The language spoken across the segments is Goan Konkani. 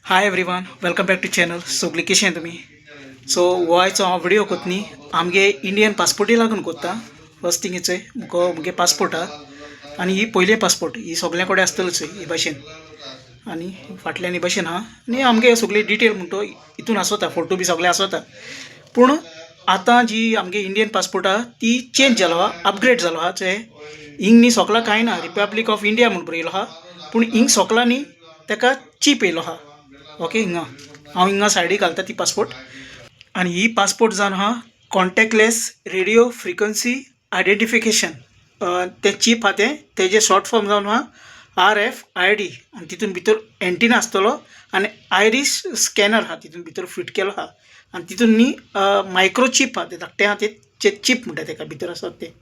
Hi everyone, welcome back to channel. सगळीं कशें तुमी? सो हो आयचो हांव व्हिडियो कोत न्ही, आमगे इंडियन पासपोर्टी लागून कोत्ता. फर्स्ट थिंग इचय, मुको मुगे पासपोर्ट आहा आनी ही पयली पासपोर्ट ही सगल्यां कडेन आसतलीच ही भाशेन आनी फाटल्यान ही भाशेन आहा आनी आमगे सगळी डिटेल म्हणटा हितून आसोता, फोटो बी सगळे आसोता. पूण आतां जी आमगे इंडियन पासपोर्ट आहा ती चेंज जालो आहा, अपग्रेड जालो आहा. चोय, हिंग न्ही सोगला कांय ना, रिपब्लीक ऑफ इंडिया म्हूण बरयलो आहा, पूण हिंग सोगला न्ही ताका चीप येयलो आहा. ओके, हिंगा हांव हिंगा सायडीक घालता ती पासपोर्ट. आनी ही पासपोर्ट जावन आहा कॉन्टॅक्टलेस रेडियो फ्रिक्वन्सी आयडेंटिफिकेशन. तें चीप आहा तें, तेजें शॉर्ट फॉर्म जावन आहा आरएफआयडी. आनी तितून भितर एंटिना आसतलो आनी आयरीस स्कॅनर आहा, तितून भितर फिट केलो आहा. आनी तितून न्ही मायक्रोचीप आहा, तें धाकटें आहा, ते चीप म्हणटा तेका, भितर आसा ते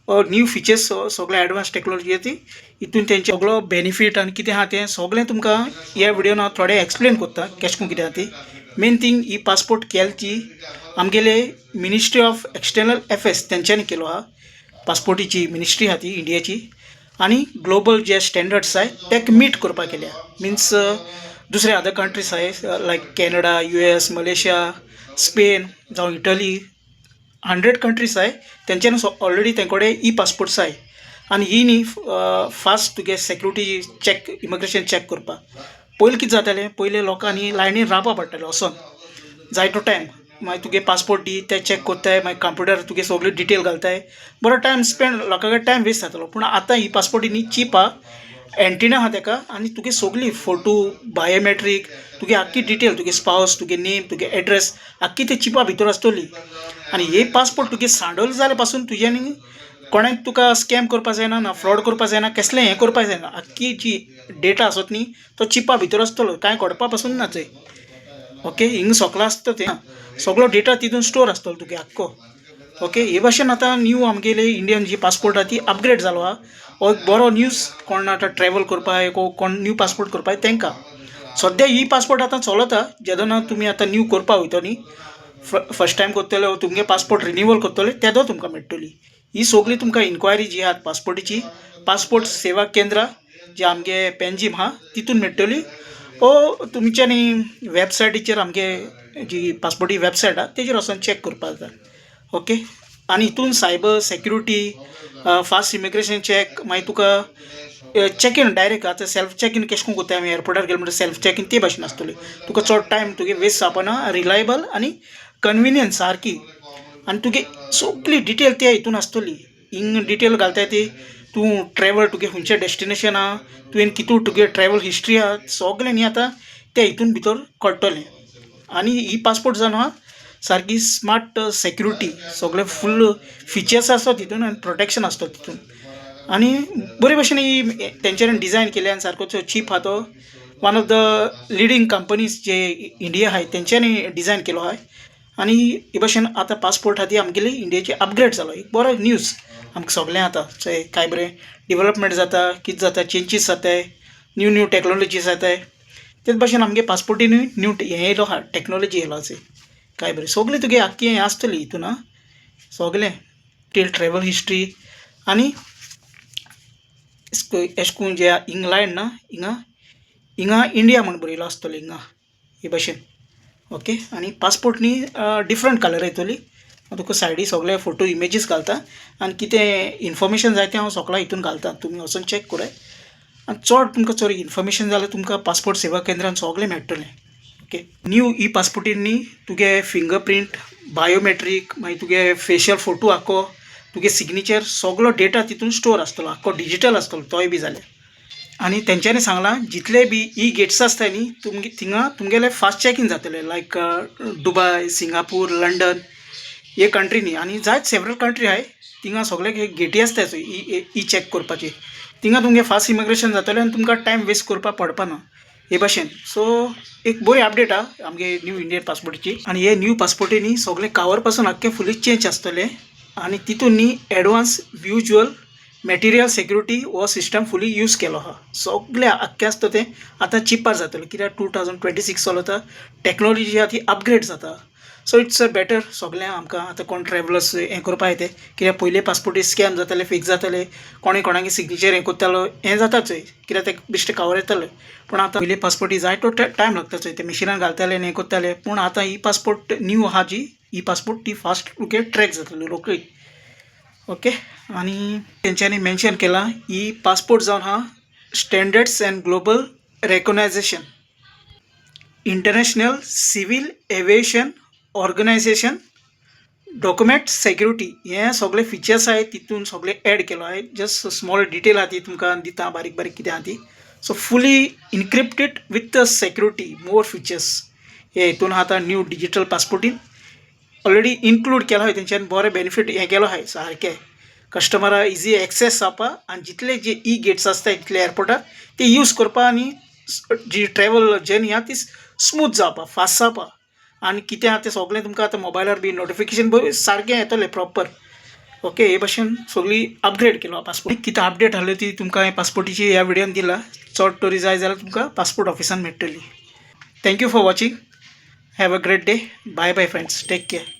न्यू फिचर्स, सगळे एडवान्स टेक्नॉलॉजी ती हितून. तेंचे सगळो बेनिफीट आनी कितें आहा तें सगळें तुमकां ह्या व्हिडियोन हांव थोडें एक्सप्लेन करता, केशें करून कितें आहा ती. मेन थींग, ही पासपोर्ट केल ती आमगेले मिनिस्ट्री ऑफ एक्सटर्नल अफेर्स तेंच्यांनी केलो आहा. पासपोर्टीची मिनिस्ट्री आहा ती इंडियाची आनी ग्लोबल जे स्टँडर्ड्स आहाय तेका मीट करपाक केल्या. मिन्स दुसरे अदर कंट्रीज आहाय लायक कॅनडा, यूएस, मलेशिया, स्पेन जावं इटली, 100 कंट्रीज आहाय, तेंच्यांनी ऑलरेडी तें कडेन ई पासपोर्ट्स आहाय. आनी ही न्ही फास्ट तुगे सेक्युरिटी चॅक, इमिग्रेशन चॅक करपाक. पयलीं कितें जातालें, पयलीं लोकांनी लायनीन रावपा पडटालें वचोन जायतो टायम. मागीर तुगे पासपोर्ट दी, ते चॅक कोत्ताय, मागीर कंप्युटर तुगे सगळी डिटेल घालताय, बरो टायम स्पेंड, लोकां कडेन टायम वेस्ट जातालो. पूण आतां ही पासपोर्ट न्ही चीप आहा, एंटिना आहा तेका आनी तुगे सगळी फोटो, बायोमेट्रीक, तुगे आख्खी डिटेल, तुगे स्पावस, तुगे नेम, तुगे एड्रेस, आख्खी ते चिपा भितर आसतली. आनी हे पासपोर्ट तुगे सांडोल जाल्या पासून तुज्यानी कोणें तुका स्कॅम करपा जायना, ना फ्रॉड करपा जायना, केसलें हें करपा जायना. आख्खी जी डेटा आसत न्ही तो चिपा भितर आसतलो, कांय कळपा पासून ना थंय. ओके, हिंग सोगलो आसता तें, सगळो डेटा तितून स्टोर आसतलो तुगे आख्खो. ओके, हे भाशेन आतां न्यू आमगेले इंडियन जी पासपोर्ट आहा ती अपग्रेड जालो आहा. हो एक बरो न्यूज कोण आतां ट्रॅवल करपाक, कोण न्यू पासपोर्ट करपाक तेंकां. सद्या ही पासपोर्ट आतां चलता. जेदोना तुमी आतां न्यू करपा वयतो न्ही, फर्स्ट टायम करतले, तुमगे पासपोर्ट रिन्युअल करतले, तेदो तुमकां मेळटली. ही सगळी तुमकां इन्क्वायरी जी आहा पासपोर्टीची, पासपोर्ट सेवा केंद्रां जे आमगे पेंजीम आहा तितून मेळटली ओ तुमच्यानी वेबसायटीचेर, आमगे जी पासपोर्टी वेबसायट आहा तेजेर वचोन चॅक करपाक जाता. ओके, आनी हितून cyber security, fast immigration check, मागीर तुका चॅक इन डायरेक्ट. आतां सेल्फ चॅक इन केशें करून कोत्ताय आमी एअरपोर्टार गेले म्हणटकीर, सेल्फ चॅक इन ते भाशेन आसतली. तुका चड टायम तुगे वेस्ट जावपाना, रिलायबल आनी कन्विनियन्ट सारकी. आनी तुगे सगली डिटेल त्या हितून आसतली. हिंग डिटेल घालताय ती तूं ट्रॅवल, तुगे खंयचें डेस्टिनेशन आहा, तुवें कितू तुगे ट्रॅवल हिस्ट्री आहा, सगलें न्ही आतां त्या हितून भितर कळटलें. आनी ही पासपोर्ट जावन आहा सारकी स्मार्ट सेक्युरिटी, सगळे फूल फिचर्स आसा तितून आनी प्रोटेक्शन आसता तितून. आनी बरे भशेन ही तेंच्यांनी डिजायन केल्या. आनी सारको चीप आहा तो one of the leading companies J India आहाय तेंच्यांनी डिजायन केलो आहाय. आनी हे भाशेन आतां पासपोर्ट आहा ती आमगेली इंडियेची अपग्रेड जालो. एक बरो न्यूज आमकां सगळें. आतां चोय काय बरें डिवलपमेंट जाता, कितें जाता, चेंजीस जाताय, न्यू न्यू टॅक्नोलॉजीस जाताय. तेच भाशेन आमगे पासपोर्टीनूय न्यू हें येयलो आहा, टॅक्नोलॉजी येयलो आसा. काय बरें सगळें तुगे आख्खी हें आसतली हितून आं, सगळें टिल ट्रॅवल हिस्ट्री. आनी एशें करून जे हिंग लायन ना, हिंगा हिंगा इंडिया म्हण बरयलो आसतलो हिंगा हे भाशेन. ओके, आनी पासपोर्ट न्ही डिफरंट कलर येतली. हांव तुका सायडी सगळे फोटो इमेजीस घालता आनी कितें इन्फॉर्मेशन जाय तें हांव सगळें हितून घालता, तुमी वचोन चॅक कराय. आनी चड तुमकां चड इन्फॉर्मेशन जाल्यार तुमकां पासपोर्ट सेवा केंद्रान सगळें मेळटलें. ओके, न्यू ई पासपोर्टीन न्ही तुगे फिंगर प्रिंट, बायोमेट्रीक, मागीर तुगे फेशियल फोटो आख्खो, तुगे सिग्नेचर, सगलो डेटा तितून स्टोर आसतलो, आख्खो डिजीटल आसतलो तोय बी जाल्यार. आनी तेंच्यांनी सांगलां, जितले बी ई गेट्स आसताय न्ही तुमगे, थिंगा तुमगेले फास्ट चॅकीन जातलें, लायक दुबाय, सिंगापूर, लंडन हे कंट्रीनी आनी जायत सेवरल कंट्री आहाय, थिंगा सगळे गेटी आसताय ई ई चॅक करपाची. थिंगा तुमगे फास्ट इमिग्रेशन जातलें आनी तुमकां टायम वेस्ट करपाक पडपाना हे भाशेन. सो एक बरी अपडेट आहा आमगे न्यू इंडियन पासपोर्टीची. आनी हे न्यू पासपोर्टीनी सगळें कावर पासून आख्खें फुली चेंज आसतलें. आनी तितून न्ही एडवान्स व्हिज्युअल मटेरियल सेक्युरिटी हो सिस्टम फुली यूज केलो आहा. सगल्या आख्ख्याच तो तें आतां चिपार जातलो, कित्याक 2026 चलता, टॅक्नोलॉजी आहा ती अपग्रेड जाता. सो it's a better सगळ्यांक आमकां. आतां कोण ट्रॅवलर्स हें करपा येते, कित्याक पयले पासपोर्टी स्कॅम जाताले, फेक जाताले, कोणे कोणागे सिग्नेचर हें करतालो, हें जाता चोय, कित्याक ते बेश्टे खबर येताले. पूण आतां पयले पासपोर्टी जाय तो टायम लागता चोय, ते मिशिनान घालताले आनी हें करताले. पूण आतां ई पासपोर्ट न्यू आहा जी ई पासपोर्ट, ती फास्ट तुगे ट्रॅक जातली रोखडी. ओके, आनी तेंच्यांनी मेन्शन केलां, ई पासपोर्ट जावन आहा standards and global recognition, International Civil Aviation Organization document security, हे सगळे फिचर्स आहाय तितून सगळे एड केलो आहाय. जस्ट स्मॉल डिटेल आहा ती तुमकां दिता, बारीक बारीक कितें आहा ती. So fully encrypted with security, more features हे हितून आतां न्यू डिजीटल पासपोर्टीन ऑलरेडी इन्क्लूड केला आहाय. तेंच्यानी बरें बेनिफीट हें केलो आहाय सारकें, कस्टमरा इजी एक्सेस जावपा आनी जितले जे ई गेट्स आसता तितले एअरपोर्टार ते यूज करपा आनी जी ट्रॅवल जर्नी आहा ती स्मूथ जावपा, फास्ट जावपा. आनी कितें आहा तें सगळें तुमकां आतां मोबायलार बी नोटिफिकेशन सारकें येतलें प्रॉपर. ओके, हे भाशेन सगळी अपग्रेड केलो पासपोर्ट. कितें अपडेट आहली ती तुमकां हांवें पासपोर्टीची ह्या विडियोन दिला. चड तरी जाय जाल्यार तुमकां पासपोर्ट ऑफिसान मेळटली. Thank you for watching. Have a great day. Bye bye, friends. Take care.